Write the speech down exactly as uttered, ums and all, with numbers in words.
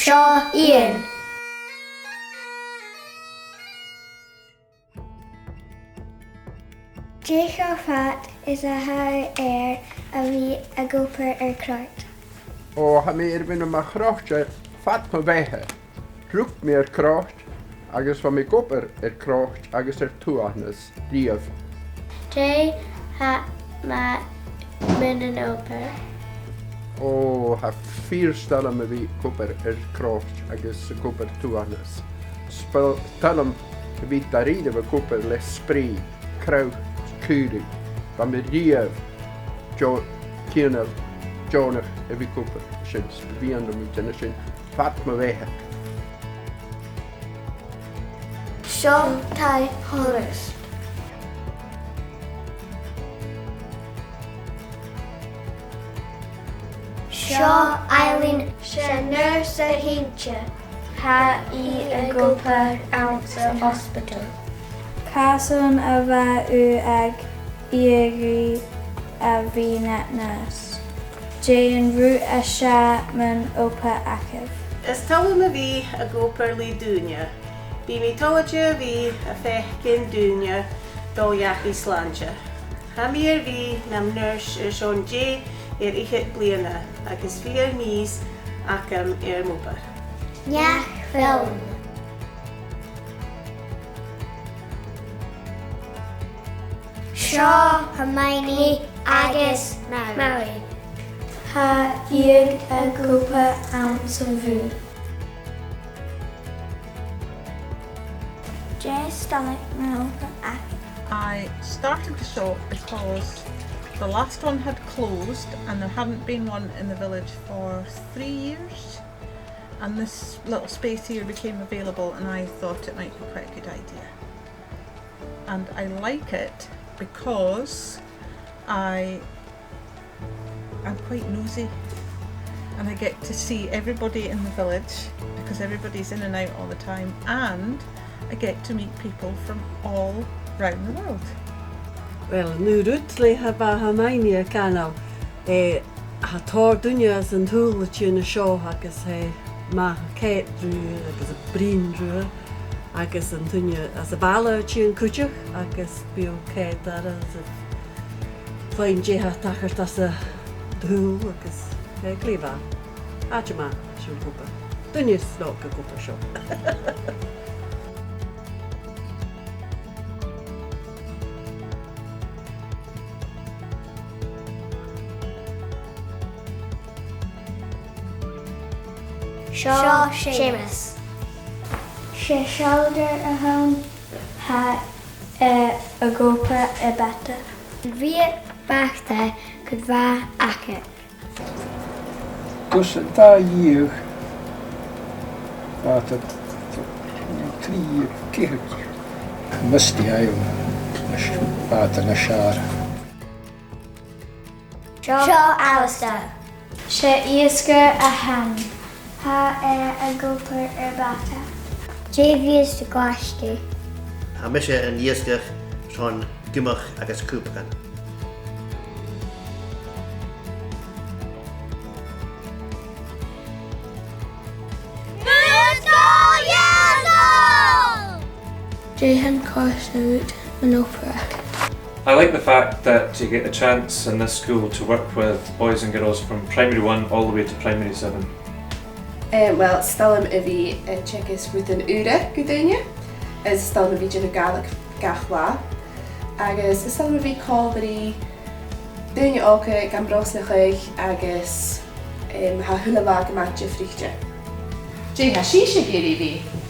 Seo Iain. Dè cho fad is a tha e air a bhith ag obair air croit? O, tha mi air a bhith nam chroit fad mo bheatha. Rug mi air croit, agus bha mi ag obair air croit agus air tuathanas riamh. Dè tha math mun an obair? O, tha e fìor thoil leam a bhith ag obair air croit agus ag obair tuathanas. 'S toil leam a bhith dha-rìribh ag obair le sprèidh, crodh, caoraich. Bha mi riamh deò-, cianail deònach a bhith ag obair sin, 's bidh mi a' dèanamh sin fad mo bheatha. Seo taigh Horace. Seo Eileen, 's e nurse a th' innte. Tha i ag obair anns an ospadal. Carson a bha thu ag iarraidh a bhith na nurse? Dè an rud as fheàrr mun obair agaibh? Is toil leam a bhith ag obair le daoine. Bidh mi toilichte a bhith a' faicinn daoine dol dhachaigh slàinte. Tha mi air a bhith nam nurse airson dà fhichead bliadhna agus fìor mìos agam air m' obair. Neach-fuil. Seo Hermione agus Mary. Tha iad ag obair anns a' bhùth. Dè 's toil leat mun obair agaibh? I started the shop because the last one had closed and there hadn't been one in the village for three years. And this little space here became available and I thought it might be quite a good idea. And I like it because I I'm quite nosy and I get to see everybody in the village because everybody's in and out all the time, and I get to meet people from all round the world. Well, an aon rud le bha Hermione ag ràdh, eh, tha tòrr dhaoine às an t-saoghal a' tighinn an seo agus tha e math a' coimhead riutha agus a' bruidhinn riutha. Agus an duine às a' bhaile a' tighinn cuideachd, agus bidh e a' coimhead orra 's a' cluinntinn dè tha a' tachairt às an t-saoghal agus, eh, glè mhath. Àite math, seo an cupa. Duine snog a' cupa seo. Seo Seumas. 'S e sealgair a th' ann, tha e ag obair air bàta. Am biodh bàta gu math aca? Gus an dà dheug, bàta trì, ceithir. Misty Isle, bàta nas fheàrr. Seo Alasdair. 'S e iasgair a th' ann. Tha e ag obair air bàta. Dè bhios tu a' gabhail? Tha mise an iasgair son gumach agus cupagan. Dè tha coireach mun obair? I like the fact that you get the chance in this school to work with boys and girls from primary one all the way to primary seven. Eh, well, 's toil leam a bhith a' teagasg rudan ùra gu daoine, is 's toil leam a bhith a' dèanamh Gàidhlig gach latha, agus is toil leam a bhith còmhla ri daoine òga gam brosnachadh agus, em, tha a h-uile latha gu math diofraichte. Dè tha sibhse ag iarraidh a bhith?